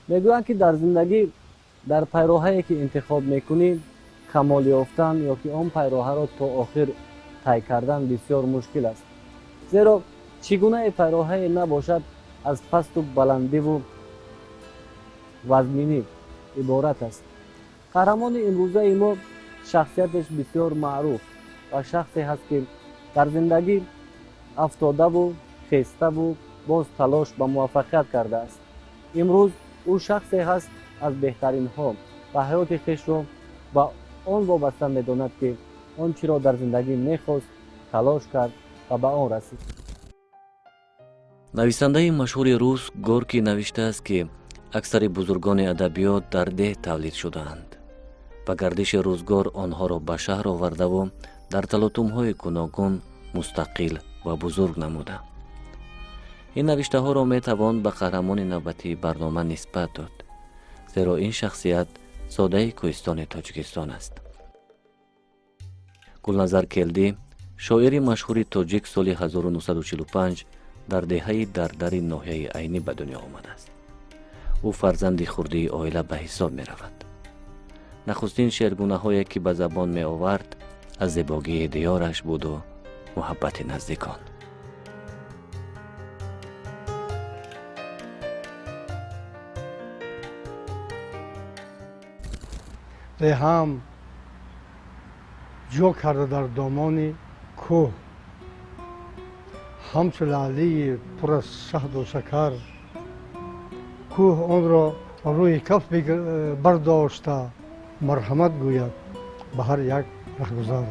Мегӯянд, ки дар зиндагӣ дар пайроҳае ки интихоб мекунӣ, камол ёфтан ё ки он пайроҳаро то охир тай кардан бисёр мушкил аст, зеро чӣ гунае пайроҳае набошад, аз пасту баландиву вазминӣ иборат аст. Қаҳрамони имрӯзаи мо шахсияташ бисёр маъруф ва шахсе ҳаст, ки дар зиндагӣ афтодаву хеставу боз талош ба муваффақият кардааст. Имрӯз ӯ шахсе ҳаст аз беҳтаринҳо ва ҳаёти хешро ба он вобаста медонад, ки он чиро дар зиндагӣ мехост, талош кард ва ба он расид. Нависандаи машҳури рус Горкий навиштааст, ки аксари бузургони адабиёт дар деҳ тавлид шудаанд ва гардиши рӯзгор онҳоро ба шаҳр овардаву дар талотумҳои гуногун мустақил ва бузург намуда. Ин навиштаҳоро метавон ба қаҳрамони навбатии барнома нисбат дод, зеро ин шахсият зодаи кӯҳистони Тоҷикистон аст. Гулназар Келдӣ, шоири машҳури тоҷик, соли 1945 дар деҳаи Дардари ноҳияи Айнӣ ба дунё омадааст. Ӯ фарзанди хурдии оила ба ҳисоб меравад. Нахустин шеъргунаҳое, ки ба забон меовард, аз зебогии диёраш буду муҳаббати наздикон. Деҳам ҷо карда дар домони кӯҳ, ҳамчу лаълии пур аз шаҳду шакар. Кӯҳ онро рӯи каф бардошта, марҳамат гӯяд ба ҳар як раҳгузар.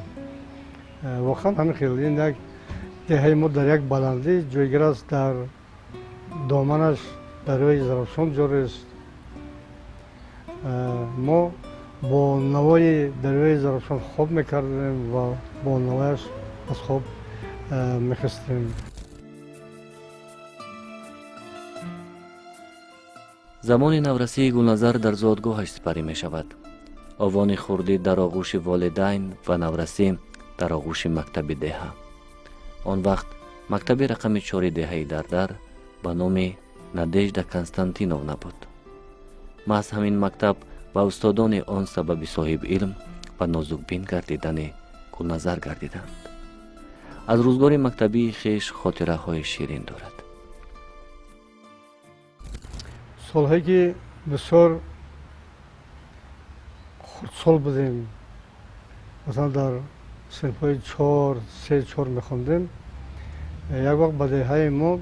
Воқеан ҳамин хел, ин як деҳаи мо дар як баландӣ ҷойгир аст, дар доманаш дарёи Зарафшон ҷорист. Мо бо навои дарёи Зарафшон хоб мекардем ва бо навояш аз хоб мехестем. Замони наврасии Гулназар дар зодгоҳаш сипарӣ мешавад. Овони хурдӣ дар оғӯши волидайн ва наврасӣ дар оғӯши мактаби деҳа. Он вақт мактаби рақами чори деҳаи Дардар ба номи Надежда Константиновна буд. Маҳз ҳамин мактаб ва устодони он сабаби соҳиби илм ва нозукбин гардидани Гулназар гардиданд. Аз рӯзгори мактабии хеш хотираҳои ширин дорад. Солҳое ки бисёр хурдсол будем, масалан, дар синфҳои чор, се, чор мехондем, як вақт ба деҳаи мо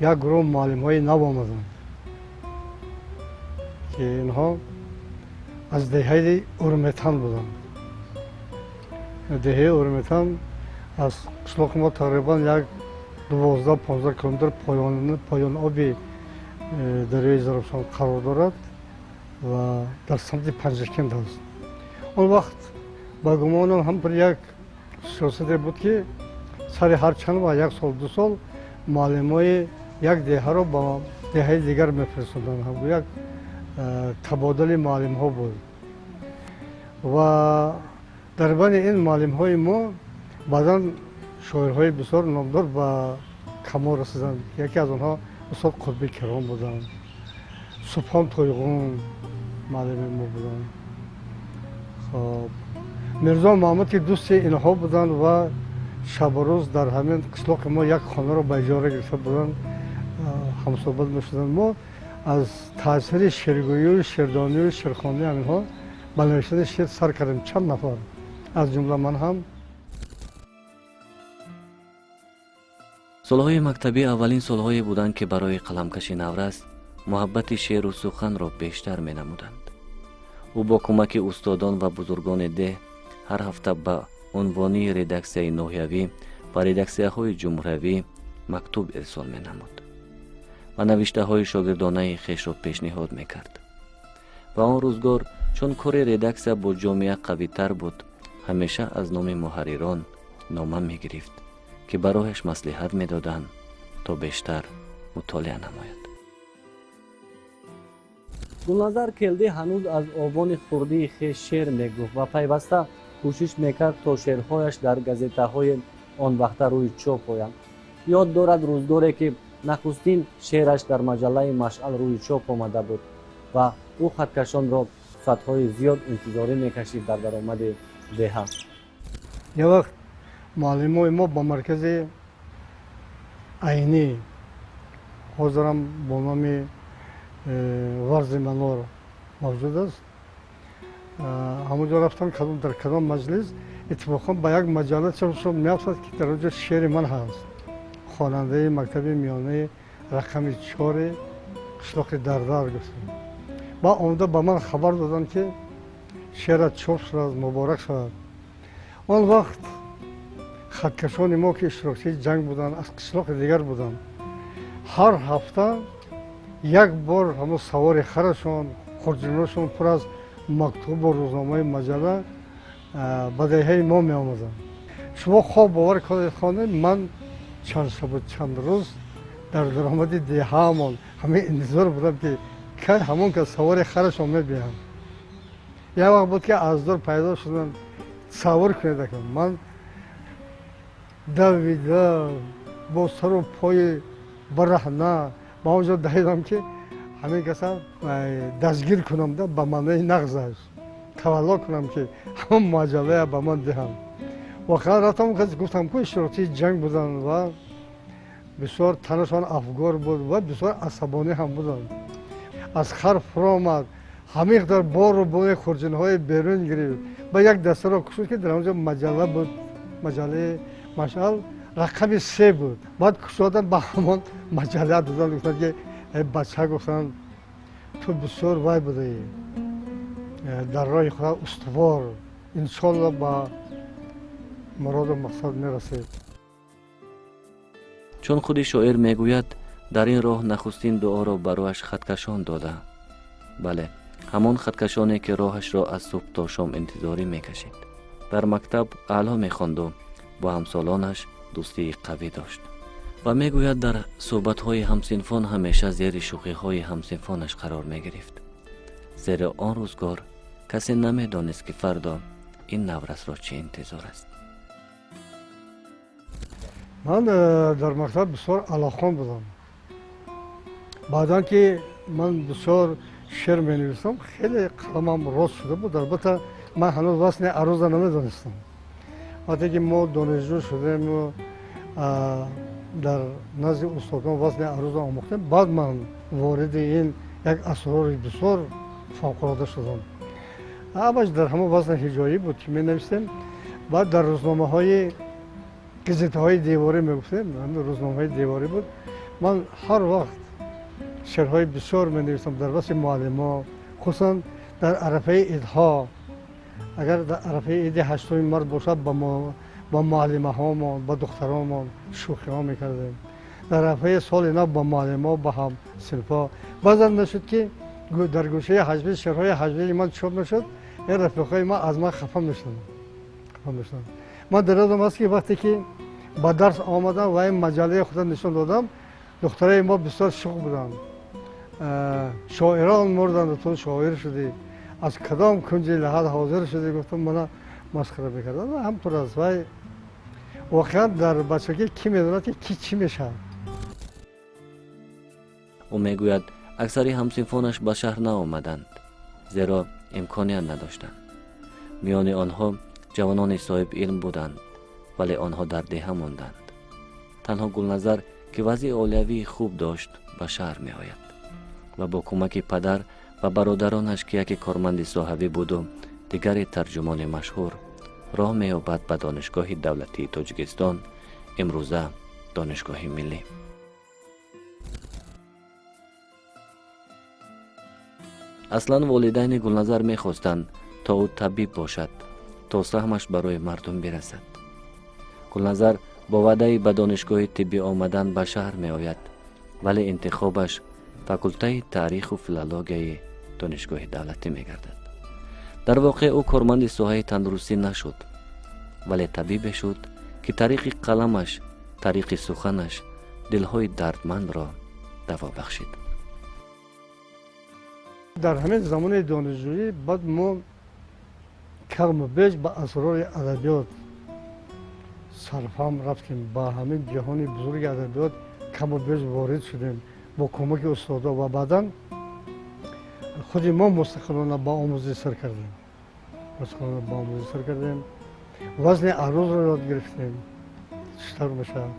як гурӯҳ муаллимҳои нав омаданд, ки инҳо аз деҳаи Урметан буданд. Деҳаи Урметан аз қишлоқи мо тақрибан як 12-15 километр поёноби дарёи Зарафшон қарор дорад ва дар самти Панҷакент аст. Он вақт ба гумонам ҳам бір як сиёсате буд, ки сари ҳар чанд ва як сол, 2 сол муаллимҳои як деҳаро ба деҳаи дигар мефиристоданд. Як табодули муаллимҳо буд ва дар байни ин муаллимҳои мо баъдан шоирҳои бисёр номдор ба камол расиданд. Яке аз онҳо устод Қурби Киром буданд, Субҳон Тойғун муаллими мо буданд, хоб, Мирзо Маҳмуд, ки дӯсти инҳо буданд ва шабу рӯз дар ҳамин қишлоқи мо як хонаро ба иҷора гирифта буданд, ҳамсӯҳбат мешуданд. Мо аз таъсири шеъргӯию шеърдонию шеърхонии ҳаминҳо ба навиштани шеър сар кардем, чанд нафар, аз ҷумла ман ҳам. Солҳои мактабӣ аввалин солҳое буданд, ки барои қаламкаши наврас муҳаббати шеъру суханро бештар менамуданд. Ӯ бо кӯмаки устодон ва бузургони деҳ ҳар ҳафта ба унвонии редаксияи ноҳиявӣ ва редаксияҳои ҷумҳуриявӣ мактуб ирсол менамуд ва навиштаҳои шогирдонаи хешро пешниҳод мекард. Ва он рӯзгор, чун кори редаксия бо ҷомеа қавитар буд, ҳамеша аз номи муҳаррирон нома мегирифт, ки барояш маслиҳат медоданд, то бештар мутолиа намояд. Гулназар Келдӣ ҳанӯз аз овони хурдии хеш шеър мегуфт ва пайваста кӯшиш мекард, то шеърҳояш дар газетаҳои он вақта рӯи чоп оянд. Ёд дорад рӯзгоре, ки нахустин шеъраш дар маҷаллаи Машъал рӯи чоп омада буд. Ва ӯ хаткашонро соатҳои зиёд интизорӣ мекашид дар даромади деҳа. Як вақт муаллимои мо ба маркази Айнӣ, ҳозирам бо номи Варзи Манор мавҷуд аст, ҳамонҷо рафтам. Дар кадом маҷлис иттифоқан ба як маҷалла чашм меафтад, ки дар онҷо шеъри ман ҳаст: «Хонандаи мактаби миёнаи рақами 4-и қишлоқи Дардар», гуфтам. Ба омада ба ман хабар доданд, ки шеърат чоп шудааст, муборак шавад. Он вақт хаткашони мо, ки иштирокчии ҷанг буданд, аз қишлоқи дигар буданд, ҳар ҳафта як бор ҳамон савори харашон, хурҷиношон пур аз мактубу рӯзномаи маҷалла ба деҳаи мо меомаданд. Шумо хоб бовар кунед, хонед, ман чанд шабу чанд рӯз дар даромади деҳаамон ҳамин интизор будам, ки кай ҳамон кас савори харашон мебиҳанд. Як вақт буд, ки аз дур пайдо шуданд. Тасаввур кунед, ака, ман давида бо сару пои бараҳна ба он ҷо давидам, ки ҳамин каса дастгир кунам, да ба маънои нағзаш тавалло кунам, ки ҳамон маҷаллая ба ман диҳам. Воқеан рафтам, кас гуфтам, ку иштирокчии ҷанг буданд ва бисёр танашон афгор буд ва бисёр асабонӣ ҳам буданд. Аз хар фуромад, ҳамин қадар бору бои хурҷинҳои берун гирифт, ба як дастаро кушод, ки дар он ҷо маҷалла буд, маҷаллаи Машъал, рақами 3 буд. Баъд кушодан, ба ҳамон маҷалла доданд, гуфтанд, ки э бача, гуфтанд, ту бисёр вай будаӣ, дар роҳи худо устувор, иншолло ба муроду мақсад мерасед. Чун худи шоир мегӯяд, дар ин роҳ нахустин дуоро ба рӯҳаш хаткашон дода. Бале, ҳамон хаткашоне, ки роҳашро аз субҳ то шом интизорӣ мекашид. Дар мактаб аъло мехонду бо ҳамсолонаш дӯстии қавӣ дошт ва мегӯяд, дар суҳбатҳои ҳамсинфон ҳамеша зери шӯхиҳои ҳамсинфонаш қарор мегирифт, зеро он рӯзгор касе намедонист, ки фардо ин наврасро чӣ интизор аст. Ман дар мактаб бисёр аълохон будам. Баъдан ки ман бисёр шеър менависам, хеле қаламам рост шуда буд. Албатта, ман ҳанӯз вазни аруза намедонистам. Вақте ки мо донишҷӯ шудему дар назди устодон вазни аруза омӯхтем, баъд ман вориди ин як асрори бисёр фавқулода шудам. Ҳамаш дар ҳамон вазни ҳиҷоӣ буд, ки менавистем. Баъд дар рӯзномаҳои, газетаҳои деворӣ мегуфтем, рӯзномаҳои деворӣ буд, ман ҳар вақт шеърҳои бисёр менависам дар васфи муаллимо, хусусан дар арафаи идҳо. Агар дар арафаи иди 8-уми март бошад, ба муаллимаҳомон, ба духтаромон шӯхиҳо мекардем. Дар арафаи соли нав ба муаллимо, ба ҳамсинфҳо. Баъзан мешуд, ки дар гӯшаи ҳаҷвӣ шеърҳои ҳаҷвии ман чоп мешуд, ин рафиқҳои ман аз ман хафа мешуданд. Ман дар ёдам аст, ки вақте ки ба дарс омадам ва ин маҷаллаи худам нишон додам, духтарои мо бисёр шух буданд: «Шоирон мурданд, ту шоир шудӣ, аз кадом кунҷи лаҳат ҳозир шудӣ?» гуфтам, мана масхара мекардам. Ҳамтур аст. Вай воқеан дар бачагӣ кӣ медонад, ки кӣ чӣ мешавад. Ӯ мегӯяд, аксари ҳамсинфонаш ба шаҳр наомаданд, зеро имконият надоштанд. Миёни онҳо ҷавонони соҳиб илм буданд, вале онҳо дар деҳа монданд. Танҳо Гулназар, ки вазъи оилавии хуб дошт, ба шаҳр меояд ва бо кӯмаки падар ва бародаронаш, ки яке корманди соҳавӣ буду дигаре тарҷумони машҳур, роҳ меёбад ба Донишгоҳи давлатии Тоҷикистон, имрӯза Донишгоҳи миллӣ. Аслан волидайни Гулназар мехостанд, то ӯ табиб бошад, то саҳмаш барои мардум бирасад. Гулназар бо ваъдаи ба донишгоҳи тиббӣ омадан ба шаҳр меояд, вале интихобаш факултаи таъриху филологияи Донишгоҳи давлатӣ мегардад. Дар воқеъ ӯ корманди соҳаи тандурустӣ нашуд, вале табибе шуд, ки тариқи қаламаш, тариқи суханаш дилҳои дардмандро даво бахшид. Дар ҳамин замони донишҷӯӣ баъд мо каму беш ба асрори адабиёт сарфаҳм рафтем, ба ҳамин ҷаҳони бузурги адабиёт каму беш ворид шудем бо кӯмаки устодо. Ва баъдан Худи мо мустақилона ба омӯзиш сар кардем, мустақилона ба омӯзиш сар кардем, вазни арӯзро ёд гирифтем, чӣ тавр мешавад,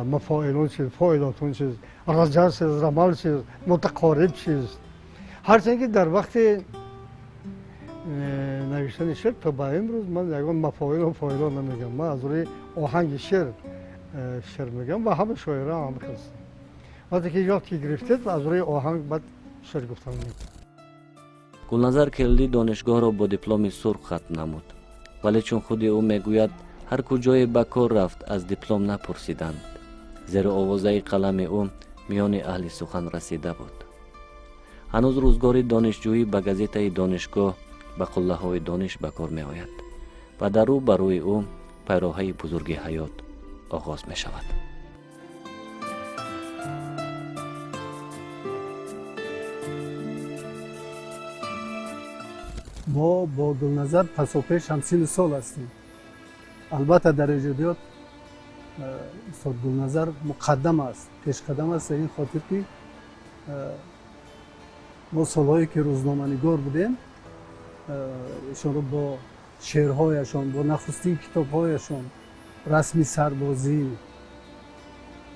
мафоилун чиз, фоилотун чиз, раҷа чиз, рамал чиз, мутақориб чиз. Ҳарчанд ки дар вақти навиштани шеър то ба имрӯз ман ягон мафоилу фоилон намегӯям, ман аз рӯи оҳанги шеър шеър мегӯям ва ҳама шоира ҳам ҳастанд. Вақте ки ёд ки гирифтед, аз рӯи оҳанг баъд шеър гуфтан мекунед. Гулназар Келдӣ донишгоҳро бо дипломи сурх хатм намуд, вале чун худи ӯ мегӯяд, ҳар куҷое ба кор рафт, аз диплом напурсиданд, зеро овозаи қалами ӯ миёни аҳли сухан расида буд. Ҳанӯз рӯзгори донишҷӯӣ ба газетаи донишгоҳ ба қуллаҳои дониш ба кор меояд ва дар рӯ ба рӯи ӯ пайроҳаи бузурги ҳаёт оғоз мешавад. Мо бо Гулназар пасопеш ҳамсину сол ҳастем. Албатта, дар эҷодиёт устод Гулназар муқаддам аст, пешқадам аст, ин хотир ки мо солҳое ки рӯзноманигор будем, эшонро бо шеърҳояшон, бо нахустин китобҳояшон, расми сарбозӣ,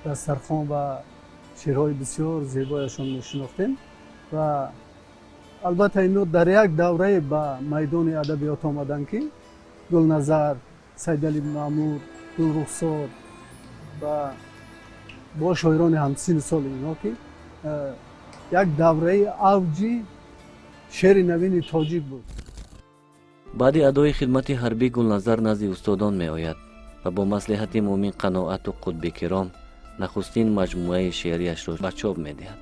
дастархон ва шеърҳои бисёр зебояшон мешинохтем. Ва албатта, инҳо дар як даврае ба майдони адабиёт омаданд, ки Гулназар, Сайдали Маъмур, Гулрухсор ва бо шоирони ҳамсину соли инҳо, ки як давраи авҷи шеъри навини тоҷик буд. Баъди адои хидмати ҳарбӣ Гулназар назди устодон меояд ва бо маслиҳати Муъмин Қаноату Қутби Киром нахустин маҷмӯаи шеърияшро ба чоп медиҳад.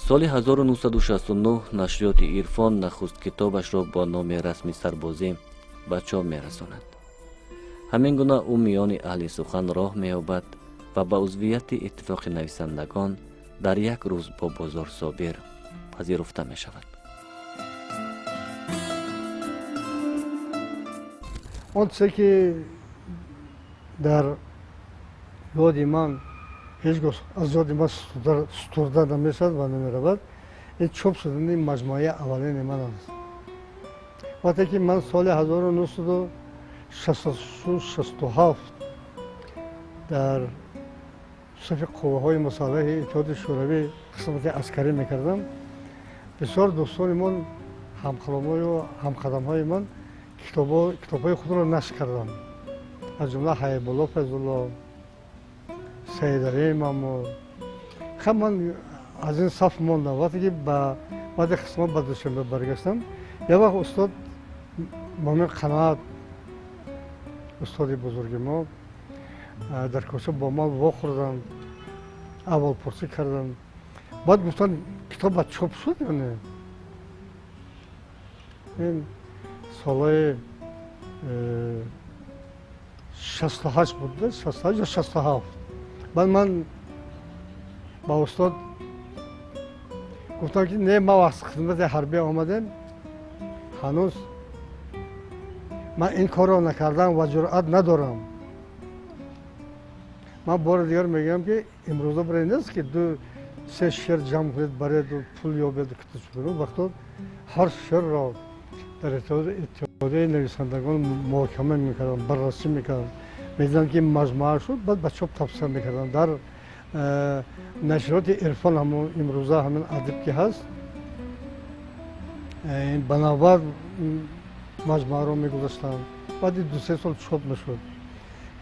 Соли 1969 нашриёти Ирфон нахуст китобашро бо номи расми сарбозӣ ба чоп мерасонад. Ҳамин гуна ӯ миёни аҳли сухан роҳ меёбад ва ба узвияти Иттифоқи нависандагон дар як рӯз бо Бозор Собир пазируфта мешавад. Он чизе ки дар ёди ман ҳеҷ гоҳ аз ёди ман сутурда намешавад ва намеравад, ин чоп шудани маҷмӯаи аввалини ман аст. Вақте ки ман соли 1967 дар сафи қувваҳои мусаллаҳи Иттиҳоди Шӯравӣ қисмати аскарӣ мекардам, бисёр дӯстони мон, ҳамқаламою ҳамқадамҳои ман китобҳои худро нашр карданд, аз ҷумла Ҳайбулло Файзулло, Саидалии Маъмур. Хаб, ман аз ин саф мондам. Вақте ки баъди қисмат ба Душанбе баргаштам, як вақт устод Муъмин Қаноат, устоди бузурги мо, дар кӯча бо ман вохӯрданд, аҳволпурсӣ карданд. Баъд гуфтанд, китоб ба чоп шуд ё не? Ин солҳои 68 буд, 68 ё 67. Баъд ман ба устод гуфтам, ки не, ма аз хидмати ҳарбӣ омадем, ҳанӯз ман ин корро накардам ва ҷуръат надорам. Ман бори дигар мегӯям, ки имрӯза барои нест, ки ду се шеър ҷамъ кунед, бареду пул ёбеду китоб кунед. Вақто ҳар шеърро дар Иттиҳодияи нависандагон муҳокима мекарданд, баррасӣ мекарданд, медиданд, ки маҷмӯа шуд, баъд ба чоп тавсия мекарданд. Дар нашриёти Ирфон, ҳамон имрӯза ҳамин адиб ки ҳаст, ба навбат маҷмӯаро мегузаштанд, баъди 2-3 сол чоп мешуд.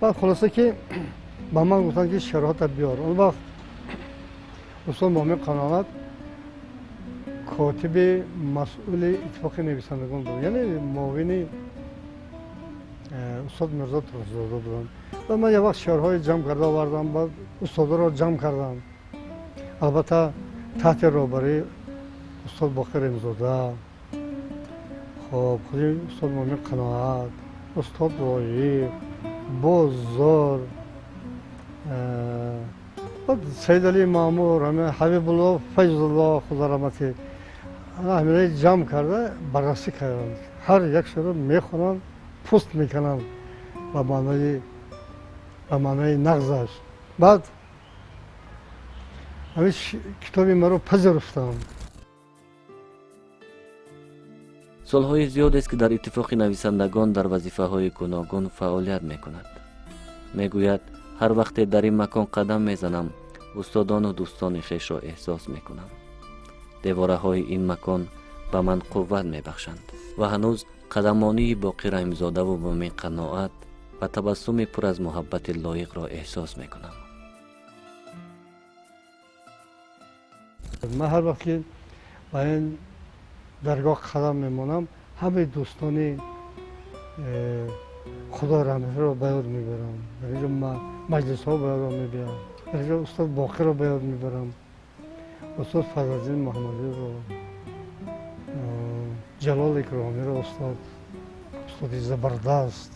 Баъд хулоса ки ба ман гуфтанд, ки шеърҳота биёр. Он вақт устод Муъмин Қаноат котиби масъули Иттифоқи нависандагон буд, яъне муовини устод Мирзо Турсунзода буданд. Баъд ман як вақт шеърҳои ҷамъ карда овардам, баъд устодоро ҷамъ кардам, албатта таҳти роҳбарии устод Боқир Римзода, хоб, худи устод Муъмин Қаноат, устод Лоиқ, Бозор, Саидалии Маъмур, Ҳабибулло Файзулло, худо раҳматӣ, ҳаминаи ҷамъ карда баррасӣ карданд. Ҳар як шеърро мехонанд, пӯст мекунанд ба маънои нағзаш. Баъд ҳамин китоби маро пазируфтанд. Солҳои зиёдест, ки дар Иттифоқи нависандагон дар вазифаҳои гуногун фаъолият мекунад. Мегӯяд, ҳар вақте дар ин макон қадам мезанам, устодону дӯстони хешро эҳсос мекунам. Девораҳои ин макон ба ман қувват мебахшанд ва ҳанӯз қадамонии Боқир Раҳимзодаву Мумин Қаноат ва табассуми пур аз муҳаббати Лоиқро эҳсос мекунам. Ман ҳар вақт ки ба ин даргоҳ қадам мемонам, ҳамаи дӯстони Худои раҳматиро ба ёд мебарам. Дар инҷо маҷлисҳо ба ёдам мебиям. Дар инҷо устод Боқирро ба ёд мебарам, устод Фазлиддин Муҳаммадиро, Ҷалол Икромиро, устоди забардаст,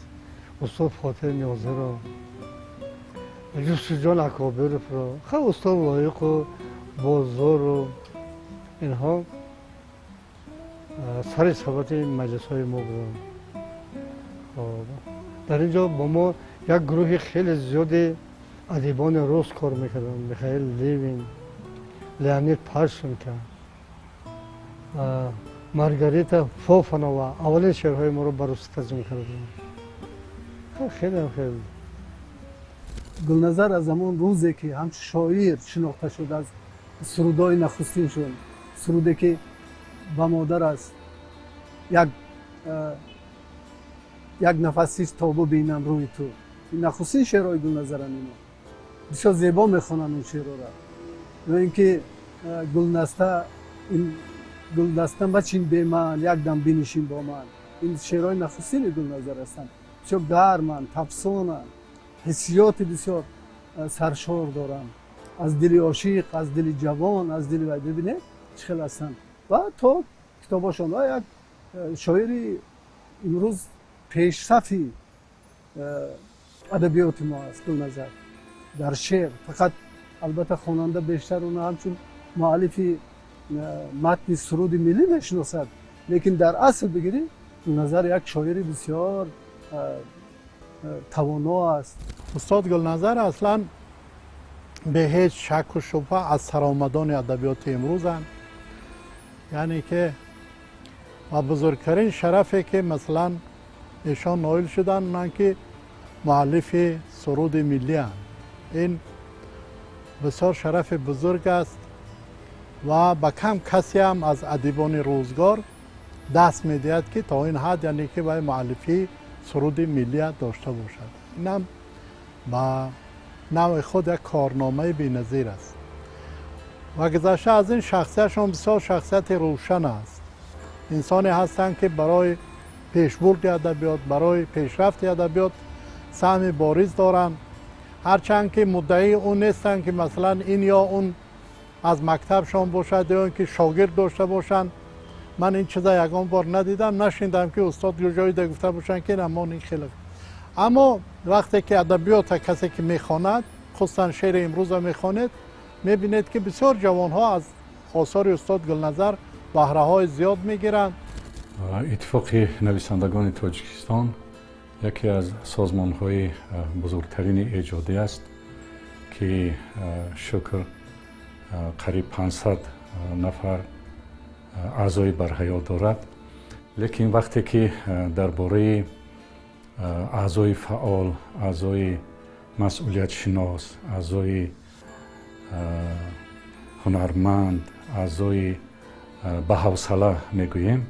устод Фотиҳ Ниёзиро, Юсуфҷон Акобировро, ха устод Лоиқу Бозору, инҳо сари сабати маҷлисҳои мо буданд. Дар ин ҷо бо мо як гурӯҳи хеле зиёди адибони рус кор мекарданд: Михаил Левин, Леонид Пашенко, Маргарита Фофанова. Аввалин шеърҳои моро ба русӣ тарҷума карданд. Хелеам хеле. Гулназар аз ҳамон рӯзе ки ҳамчун шоир шинохта шуд, аз сурудҳои нахустин шуд, суруде ки ба модар аст, як нафасист то бубинам рӯи ту, ин нахустин шеърҳои Гулназаранд. Ино бисёр зебо мехонанд он шеърҳоро. Ё ин ки гулнаста, ин гулдаста мачин бе ман, як дам бинишин бо ман, ин шеърҳои нахустини Гулназар ҳастанд. Бисёр гарманд, тафсонанд, ҳиссиёти бисёр саршор доранд, аз дили ошиқ, аз дили ҷавон, аз дили вай. Бибинед, чӣ хел ҳастанд. Ва то китобошон ва як шоири имрӯз пешсафи адабиёти мо аст Гулназар дар шеър. Фақат албатта хонанда бештар уна ҳамчун муаллифи матни суруди миллӣ мешиносад, лекин дар асл бигирӣ, Гулназар як шоири бисёр тавоно аст. Устод Гулназар аслан бе ҳеҷ шакку шубҳа аз саромадони адабиёти имрӯзанд, яъне ки ва бузургтарин шарафе ки масалан эшон ноил шуданд, онанд ки муаллифи суруди миллианд. Ин бисёр шарафи бузург аст ва ба кам касе ҳам аз адибони рӯзгор даст медиҳад, ки то ин ҳад, яъне ки вай муаллифии суруди миллия дошта бошад. Инам ба навъи худ як корномаи беназир аст. Ва гузашта аз ин, шахсиятшон бисёр шахсияти рӯшан аст. Инсоне ҳастанд, ки барои пешбурди адабиёт, барои пешрафти адабиёт саҳми бориз доранд, ҳарчанд ки муддаии он нестанд, ки масалан ин ё он аз мактабшон бошад ё ин ки шогирд дошта бошанд. Ман ин чиза ягон бор надидам, нашнидам, ки устод ҷоида гуфта бошанд, ки намон ин хеле. Аммо вақте ки адабиёта касе ки мехонад, хусусан шеъри имрӯза мехонед, мебинед, ки бисёр ҷавонҳо аз осори устод Гулназар баҳраҳои зиёд мегиранд. Иттифоқи нависандагони Тоҷикистон яке аз созмонҳои бузургтарини эҷодӣ аст, ки шукр, қариб 500 нафар аъзои барҳаёт дорад. Лекин вақте ки дар бораи аъзои фаъол, аъзои масъулиятшинос, аъзои ҳунарманд, аъзои баҳавсала мегӯем,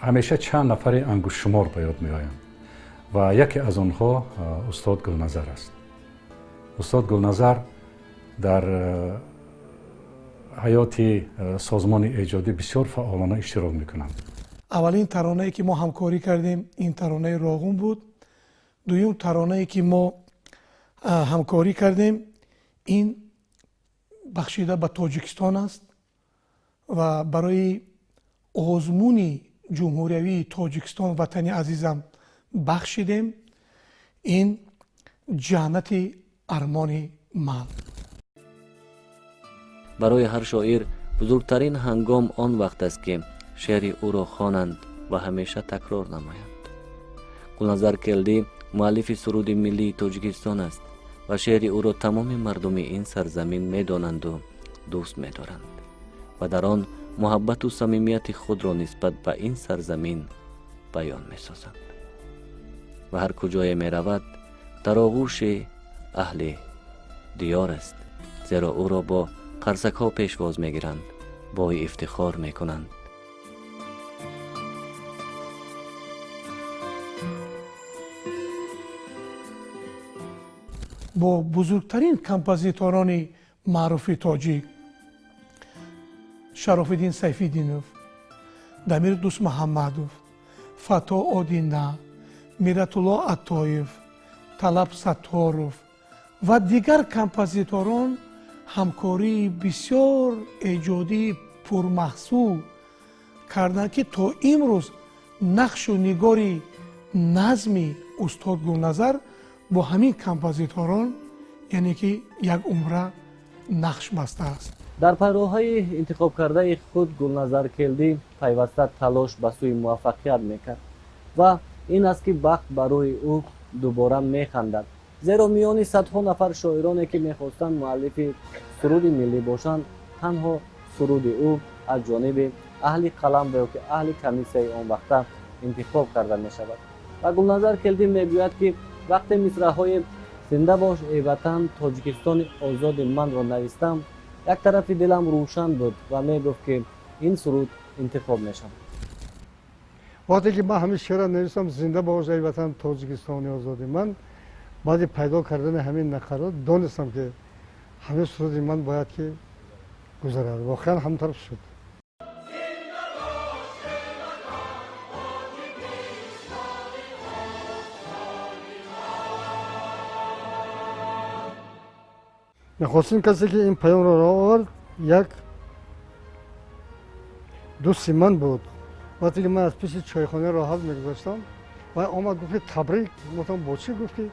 ҳамеша чанд нафари ангуштшумор ба ёд меоянд ва яке аз онҳо устод Гулназар аст. Устод Гулназар дар ҳаёти созмони эҷодӣ бисёр фаъолона иштирок мекунанд. Аввалин таронае, ки мо ҳамкорӣ кардем, ин таронаи Роғун буд. Дуюм таронае, ки мо ҳамкорӣ кардем, ин бахшида ба Тоҷикистон аст ва барои озмуни ҷумҳуриявии Тоҷикистон «Ватани азизам» бахшидем, ин «Ҷаннати армони ман». Барои ҳар шоир бузургтарин ҳангом он вақт аст, ки шеъри ӯро хонанд ва ҳамеша такрор намоянд. Гулназар Келдӣ муаллифи суруди миллии Тоҷикистон аст ва шеъри ӯро тамоми мардуми ин сарзамин медонанду дӯст медоранд ва дар он Муҳаббату самимияти худро нисбат ба ин сарзамин баён месозанд ва ҳар куҷое меравад, дар оғӯши аҳли диёр аст, зеро ӯро бо қарсакҳо пешвоз мегиранд, бои ифтихор мекунанд. Бо бузургтарин композиторони маъруфи тоҷик Шарофиддин Сайфиддинов, Дамир Дӯстмуҳаммадов, Фатто Одина, Миратулло Аттоев, Талаб Сатторов ва дигар композиторон ҳамкории бисёр эҷодии пурмаҳсул карданд, ки то имрӯз нақшу нигори назми устод Гулназар бо ҳамин композиторон, яъне ки як умра нақш бастааст. Дар пайроҳаи интихобкардаи худ Гулназар Келдӣ пайваста талош ба сӯи муваффақият мекард ва ин аст, ки бахт барои ӯ дубора механдад, зеро миёни садҳо нафар шоироне, ки мехостанд муаллифи суруди миллӣ бошанд, танҳо суруди ӯ аз ҷониби аҳли қалам ва ё ки аҳли комиссияи он вақта интихоб карда мешавад. Ва Гулназар Келдӣ мегӯяд, ки вақте мисраъҳои «Зинда бош, эй ватан, Тоҷикистони озоди ман»-ро навистам, як тарафи дилам рӯшан буд ва мегуфт, ки ин суруд интихоб мешавад. Вақте ки ман ҳамин шеърро навистам, «Зинда бош, эй ватан, Тоҷикистони озоди ман», баъди пайдо кардани ҳамин нақарот донистам, ки ҳамин суруди ман бояд ки гузарад. Воқеан ҳамин тараф шуд. Нахостин касе, ки ин паёмро овард, як дӯсти ман буд. Вақте ки ман аз пеши чойхона роҳат мегузаштам, вай омад, гуфт, ки табрик. Гуфтам, бо чӣ? Гуфт, ки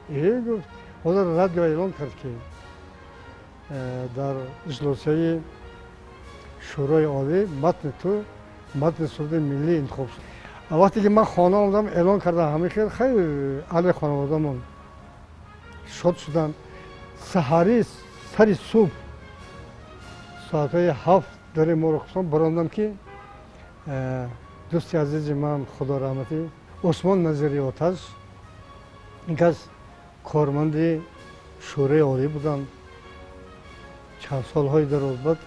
гуфт, ҳозир радио эълон кард, ки дар иҷлосияи Шӯрои Олӣ матни ту, матни суруди миллӣ интихоб шуд. Вақте ки ман хона омадам, эълон кардам, ҳамин хел хеле аҳли хонаводамон шод шуданд. Саҳарӣ, сари субҳ, соатҳои 7 дари моро хусусан баромадам, ки дӯсти азизи ман, худо раҳматӣ, Усмон Назири Оташ, ин кас корманди Шӯрои Олӣ буданд, чанд солҳои дароз баъд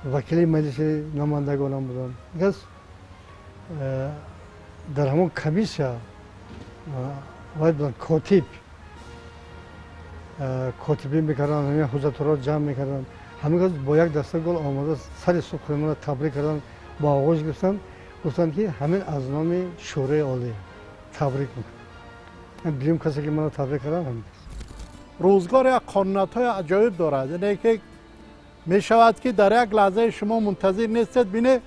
вакили Маҷлиси намояндагонам буданд. Ин кас дар ҳамон комиссия вай буданд, котиб, котибӣ мекарданд, ҳамин ҳуҷҷатҳоро ҷамъ мекарданд. Ҳамин кас бо як даста гул омода сари субҳ худамонро табрик карданд, бо оғӯш гирифтанд, гуфтанд, ки ҳамин аз номи Шӯрои Олӣ табрик мекунам. Дуюм касе, ки маро табрик карданд, ҳамин кас. Рӯзгор як қонуниятҳои аҷоиб дорад, яъне ки мешавад, ки дар як лаҳзаи шумо мунтазир нестед, бине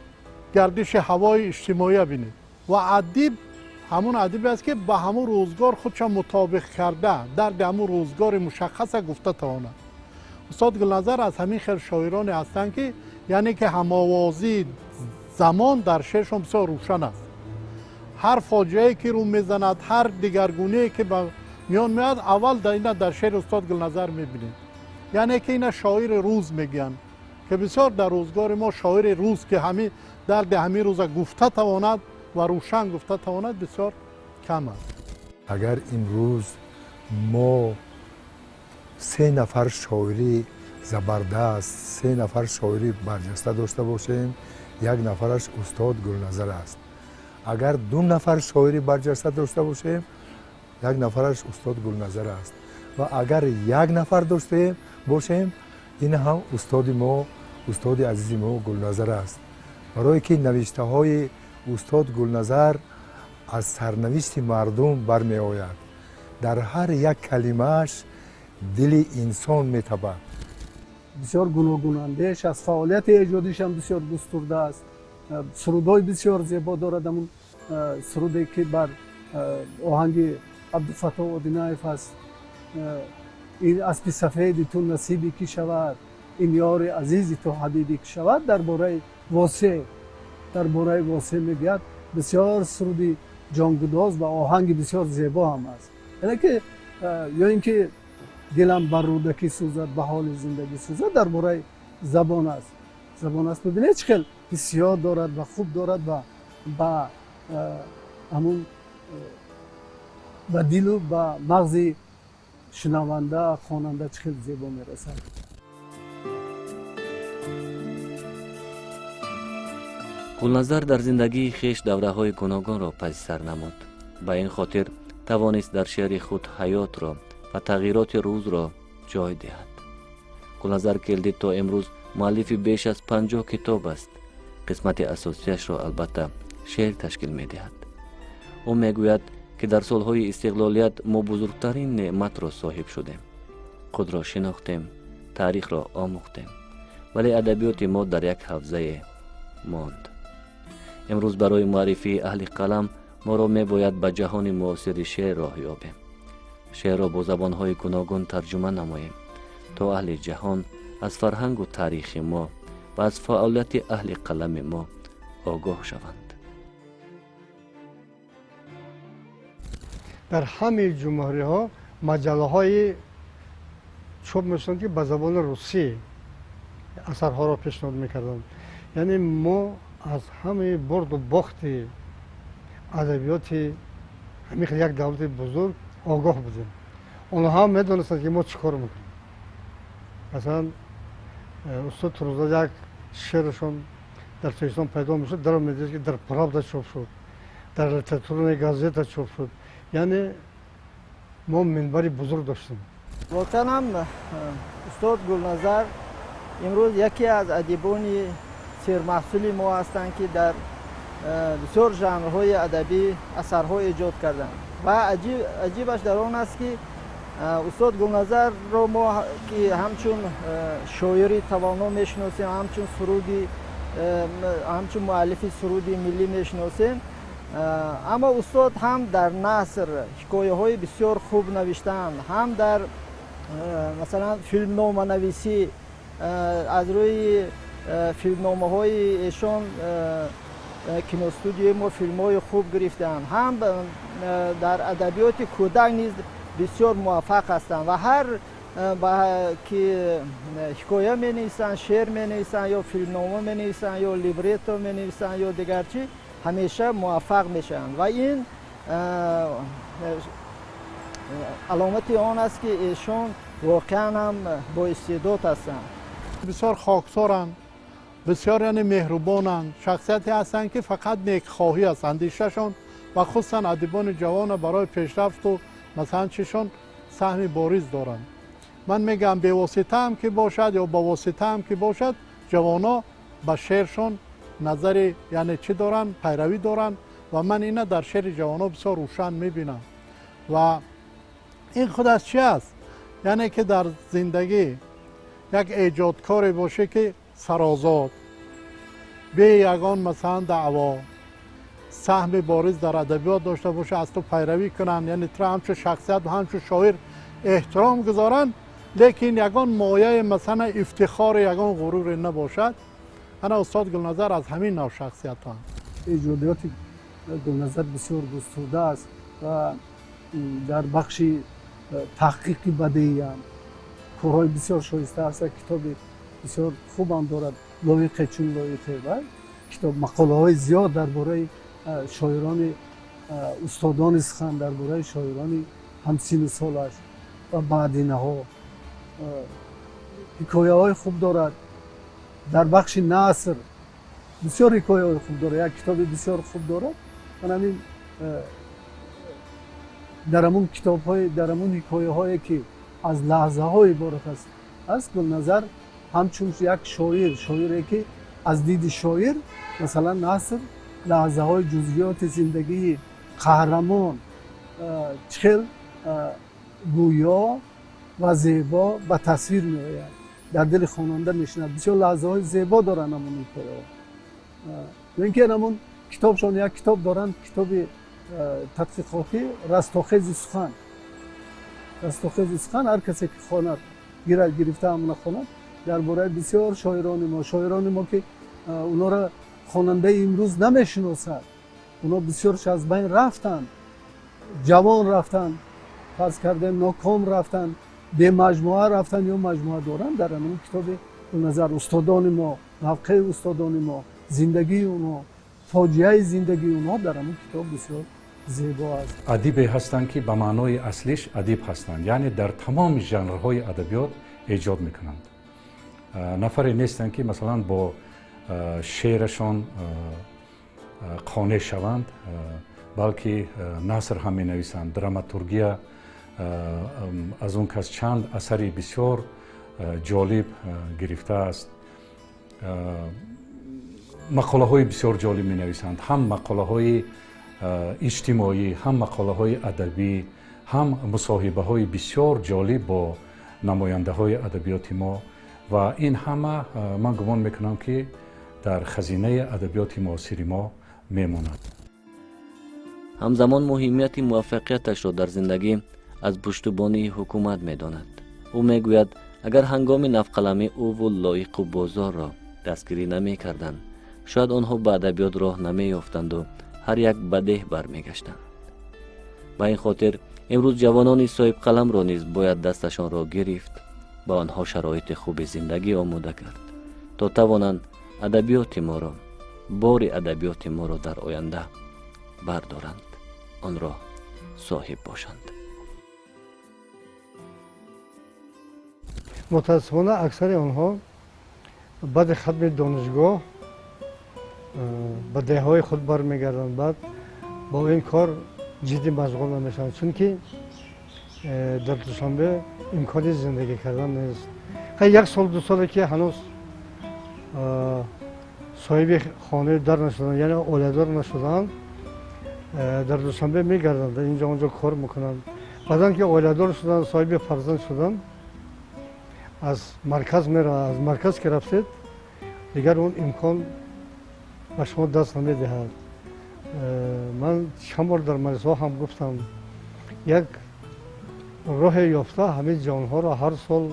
гардиши ҳавои иҷтимоия бинед, ва адиб ҳамун адибе аст, ки ба ҳамун рӯзгор худша мутобиқ карда, дарди ҳамун рӯзгори мушаххаса гуфта тавонад. Устод Гулназар аз ҳамин хел шоироне ҳастанд, ки яъне ки ҳамовозии замон дар шеършон бисёр рӯшан аст. Ҳар фоҷиае, ки рӯ мезанад, ҳар дигаргуние, ки ба миён меояд, аввал ина дар шеъри устод Гулназар мебинед. Яъне ки ина шоири рӯз мегӯянд, ки бисёр дар рӯзгори мо шоири рӯз, ки ҳамин дарди ҳамин рӯза гуфта тавонад ва рӯшан гуфта тавонад, бисёр кам аст. Агар имрӯз мо се нафар шоири забардаст, се нафар шоири барҷаста дошта бошем, як нафараш устод Гулназар аст. Агар ду нафар шоири барҷаста дошта бошем, як нафараш устод Гулназар аст, ва агар як нафар дошта бошем, ин ҳам устоди мо, устоди азизи мо Гулназар аст, барое ки навиштаҳои устод Гулназар аз сарнавишти мардум бармеояд, дар ҳар як калимааш дили инсон метабад. Бисёр гуногунандеш аст, фаъолияти эҷодишам бисёр густурда аст, сурудҳои бисёр зебо дорад. Ҳамун суруде, ки бар оҳанги Абдуфаттоҳ Одинаев аст, «Ин аспи сафеди ту насиби кӣ шавад, ин ёри азизи ту ҳабиби кӣ шавад», дар бораи Восеъ мегӯяд. Бисёр суруди ҷонгудоз ва оҳанги бисёр зебо ҳам аст. Яъне ки ё ин ки «Дилам бар Рӯдакӣ сӯзад, ба ҳоли зиндагӣ сӯзад», дар бораи забон аст. Бибинед, чӣ хел ҳиссиёт дорад ва хуб дорад ва ба ҳамун ба дилу ба мағзи шунаванда, хонанда чӣ хел зебо мерасад. Гулназар дар зиндагии хеш давраҳои гуногунро паси сар намуд. Ба ин хотир тавонист дар шеъри худ ҳаётро ва тағйироти рӯзро ҷой диҳад. Гулназар Келдӣ то имрӯз муаллифи беш аз 50 китоб аст. Қисмати асосияшро албатта шеър ташкил медиҳад. Ӯ мегӯяд, ки дар солҳои истиқлолият мо бузургтарин неъматро соҳиб шудем, худро шинохтем, таърихро омӯхтем, вале адабиёти мо дар як ҳавзае монд. Имрӯз барои муаррифии аҳли қалам моро мебояд ба ҷаҳони муосири шеър роҳ ёбем, шеърро бо забонҳои гуногун тарҷума намоем, то аҳли ҷаҳон аз фарҳангу таърихи мо ва аз фаъолияти аҳли қалами мо огоҳ шаванд. Дар ҳамаи ҷумҳуриҳо маҷаллаҳои чоп мешуданд, ки ба забони русӣ асарҳоро пешниҳод мекарданд. Яъне мо аз ҳамаи бурду бохти адабиёти ҳамин хел як давлати бузург огоҳ будем. Онҳо ҳам медонистанд, ки мо чӣ кор мекунем. Масалан, устод Турсунзода як шеърашон дар Тоҷикистон пайдо мешуд, даро медид, ки дар Правда чоп шуд, дар Литературная газета чоп шуд. Яъне мо минбари бузург доштем. Воқеан ҳам устод Гулназар имрӯз яке аз адибони сермаҳсули мо ҳастанд, ки дар бисёр жанрҳои адабӣ асарҳо эҷод карданд. Ва аҷибаш дар он аст, ки устод Гулназарро мо, ки ҳамчун шоири тавоно мешиносем, ҳамчун суруди, ҳамчун муаллифи суруди миллӣ мешиносем, аммо устод ҳам дар наср ҳикояҳои бисёр хуб навиштаанд, ҳам дар масалан филмноманависӣ. Аз рӯи филмномаҳои эшон киностудияи мо филмҳои хуб гирифтаанд, ҳам дар адабиёти кӯдак низ бисёр муваффақ ҳастанд ва ҳар ки ҳикоя менависанд, шеър менависанд, ё филмнома менависанд, ё либретто менависанд, ё дигар чӣ, ҳамеша муваффақ мешаванд. Ва ин аломати он аст, ки эшон воқеан ҳам боистеъдод ҳастанд. Бисёр хоксоранд, бисёр яъне меҳрубонанд, шахсияте ҳастанд, ки фақат некхоҳӣ аст андешашон ва хусусан адибони ҷавона барои пешрафту масалан чишон саҳми бориз доранд. Ман мегӯям, бевоситаам ки бошад ё бавоситаам ки бошад, ҷавоно ба шеършон назари яъне чӣ доранд, пайравӣ доранд ва ман ина дар шеъри ҷавоно бисёр рӯшан мебинам. Ва ин худ аз чи аст? Яъне ки дар зиндагӣ як эҷодкоре боше, ки сарозод, бе ягон масалан даъво, саҳми бориз дар адабиёт дошта боша, аз ту пайравӣ кунанд, яъне туро ҳамчун шахсият, ҳамчун шоир эҳтиром гузоранд, лекин ягон мояи масалан ифтихори, ягон ғуруре набошад. Ана устод Гулназар аз ҳамин нав шахсиятанд. Эҷодиёти Гулназар бисёр густурда аст ва дар бахши таҳқиқи бадеиам корҳои бисёр шоиста аст. Китоби бисёр хубам дорад, «Лоиқе чун лоиқе», ва китоб мақолаҳои зиёд дар бораи шоирони устодони сухан, дар бораи шоирони ҳамсину солаш ва баъдинаҳо. Ҳикояҳои хуб дорад. Дар бахши наср бисёр ҳикояҳои хуб дорад, як китоби бисёр хуб дорад. Ман ҳамин дар ҳамун китобҳои, дар ҳамун ҳикояҳое, ки аз лаҳзаҳо иборат аст, Гулназар ҳамчун як шоир, шоире ки аз диди шоир масалан наср лаҳзаҳои ҷузъиёти зиндагии қаҳрамон чӣ хел гӯё ва зебо ба тасвир меояд, дар дили хонанда мешинад. Бисёр лаҳзаҳои зебо доранд ҳамон ҳикояҳо. Ин ки ҳамон китобшон, як китоб доранд, китоби тадқиқотӣ «Растохези сухан». «Растохези сухан» ҳар касе ки хонад, гирад, гирифта ҳамона хонад, дар бораи бисёр шоирони мо, шоирони мо, ки онҳоро хонандаи имрӯз намешиносад, онҳо бисёрш аз байн рафтанд, ҷавон рафтанд, фарз кардем, ноком рафтанд, бемаҷмӯа рафтанд ё маҷмӯа доранд. Дар ҳамон китоби Гулназар устодони мо, мавқеи устодони мо, Зиндагии онҳо, фоҷиаи зиндагии онҳо дар ҳамон китоб бисёр зебо аст. Адибе ҳастанд, ки ба маънои аслиш адиб ҳастанд, яъне дар тамоми жанрҳои адабиёт эҷод мекунанд. Нафаре нестанд, ки масалан бо шеърашон қонеъ шаванд, балки наср ҳам менависанд, драматургия. Аз он кас чанд асари бисёр ҷолиб гирифтааст, мақолаҳои бисёр ҷолиб менависанд, ҳам мақолаҳои иҷтимоӣ, ҳам мақолаҳои адабӣ, ҳам мусоҳибаҳои бисёр ҷолиб бо намояндаҳои адабиёти мо. Ва ин ҳама, ман гумон мекунам, ки дар хазинаи адабиёти муосири мо мемонад. Ҳамзамон муҳимияти муваффақияташро дар зиндагӣ аз пуштубонии ҳукумат медонад. Ӯ мегӯяд, агар ҳангоми навқаламӣ ӯву Лоиқу Бозорро дастгирӣ намекарданд, шояд онҳо ба адабиёт роҳ намеёфтанду ҳар як ба деҳ бармегаштанд. Ба ин хотир имрӯз ҷавонони соҳибқаламро низ бояд дасташонро гирифт, ба онҳо шароити хуби зиндагӣ омода кард, то тавонанд адабиёти моро, бори адабиёти моро дар оянда бардоранд, онро соҳиб бошанд. Мутаассифона, аксари онҳо баъди хатми донишгоҳ ба деҳҳои худ бармегарданд, баъд бо ин кор ҷиддӣ машғул намешаванд, чунки дар Душанбе имкони зиндагӣ кардан нест. Як сол, ду соле ки ҳанӯз соҳиби хонаи дар нашуданд, яъне оиладор нашуданд, дар Душанбе мегарданд, инҷо онҷо кор мекунанд. Баъдан ки оиладор шуданд, соҳиби фарзанд шуданд, аз марказ мераванд. Аз марказ ки рафтед, дигар он имкон ба шумо даст намедиҳад. Ман чанд бор дар маҷлисҳо ҳам гуфтам, як роҳе ёфта ҳамин ҷавонҳоро ҳар сол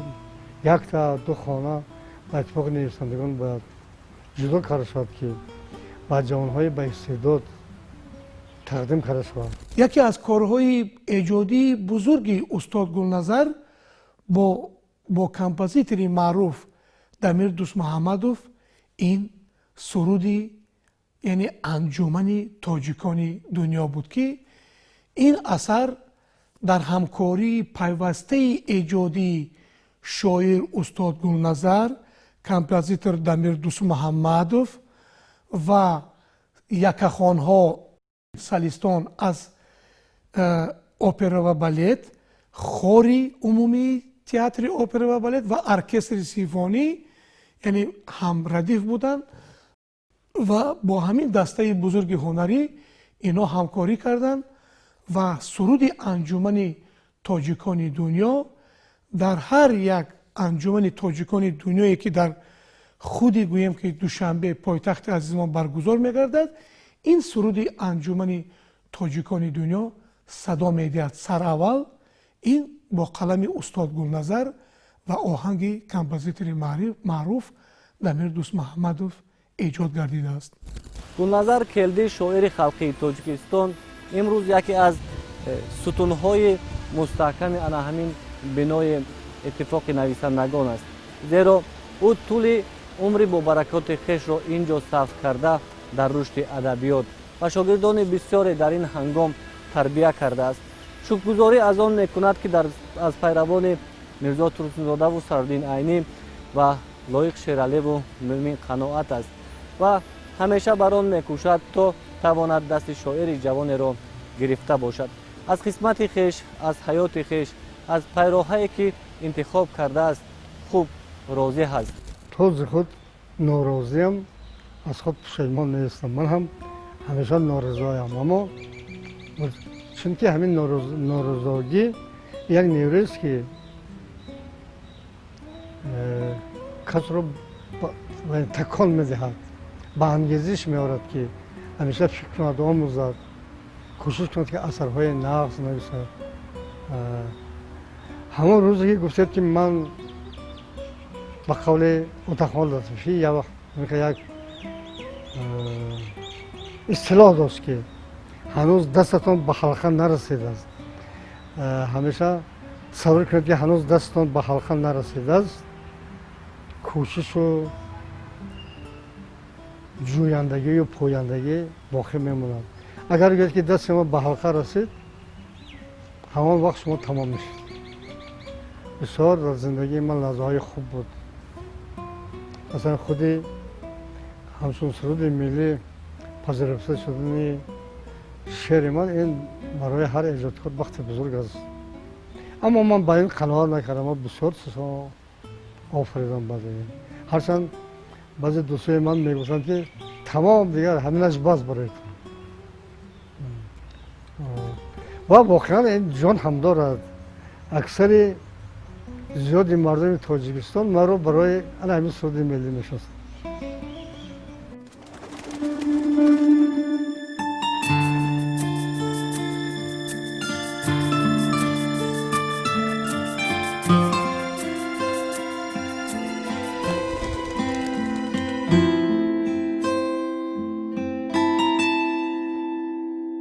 якта ду хона ба иттифоқи нависандагон бояд ҷудо карда шавад, ки ба ҷавонҳои ба истеъдод тақдим карда шавад. Яке аз корҳои эҷодии бузурги устод Гулназар бо композитори маъруф Дамир Дӯстмуҳаммадов ин суруди, яъне Анҷумани тоҷикони дунё буд, ки ин асар дар ҳамкории пайвастаи эҷодии шоир устод Гулназар, композитор Дамир Дӯстмуҳаммадов ва якахонҳо, солистон аз опера ва балет, хори умумии театри опера ва балет ва оркестри симфонӣ, яъне ҳамрадиф буданд ва бо ҳамин дастаи бузурги ҳунарӣ инҳо ҳамкорӣ карданд ва суруди Анҷумани тоҷикони дунё дар ҳар як анҷумани тоҷикони дунёе, ки дар худи, гӯем ки, Душанбе, пойтахти азизмон баргузор мегардад, ин суруди Анҷумани тоҷикони дунё садо медиҳад. Сараввал ин бо қалами устод Гулназар ва оҳанги композитори маъруф Дамир Дӯстмуҳаммадов эҷод гардидааст. Гулназар Келдӣ, шоири халқии Тоҷикистон, имрӯз яке аз сутунҳои мустаҳками ана ҳамин бинои Иттифоқи нависандагон аст, зеро ӯ тӯли умри бобаракоти хешро ин ҷо сарф карда, дар рушди адабиёт ва шогирдони бисёре дар ин ҳангом тарбия кардааст. Шукргузорӣ аз он мекунад, ки аз пайравони Мирзо Турсунзодаву Садриддин Айнӣ ва Лоиқ Шералеву Мӯмин Қаноат аст ва ҳамеша бар он мекӯшад, то тавонад дасти шоири ҷавонеро гирифта бошад. Аз қисмати хеш, аз ҳаёти хеш, аз пайроҳае ки интихоб кардааст, хуб розӣ ҳаст. То зи худ норозиам, аз худ пушаймон нестам. Ман ҳам ҳамеша норизоям, аммо чунки ҳамин норизогӣ як нерӯест, ки касро такон медиҳад, ба ангезиш меорад, ки ҳамеша фикр кунад, омӯзад, кӯшиш кунад, ки асарҳои нағз нависад. Ҳамон рӯзе ки гуфтед, ки ман ба қавли Отахмол Латифӣ як вақт як истилоҳ дошт, ки ҳанӯз дастатон ба ҳалқа нарасидааст, ҳамеша тасаввур кунед, ки ҳанӯз дастатон ба ҳалқа нарасидааст, кӯшишу Ҷӯяндагию пӯяндагӣ боқӣ мемонад. Агар гӯяд, ки дасти шумо ба ҳалқа расид, ҳамон вақт шумо тамом мешед. Бисёр дар зиндагии ман лаҳзаҳои хуб буд. Масалан, худи ҳамчун суруди миллӣ пазируфта шудани шеъри ман, ин барои ҳар эҷодкор бахти бузург аст. Аммо ман ба ин қаноат накардам, ман бисёр чизҳо офаридам баъди ин. Ҳарчанд баъзе дӯстои ман мегуфтанд, ки тамом, дигар ҳаминаш бас барои ту. Ва воқеан ин ҷон ҳам дорад. Аксари зиёди мардуми Тоҷикистон маро барои ана ҳамин суруди миллӣ мешиносанд.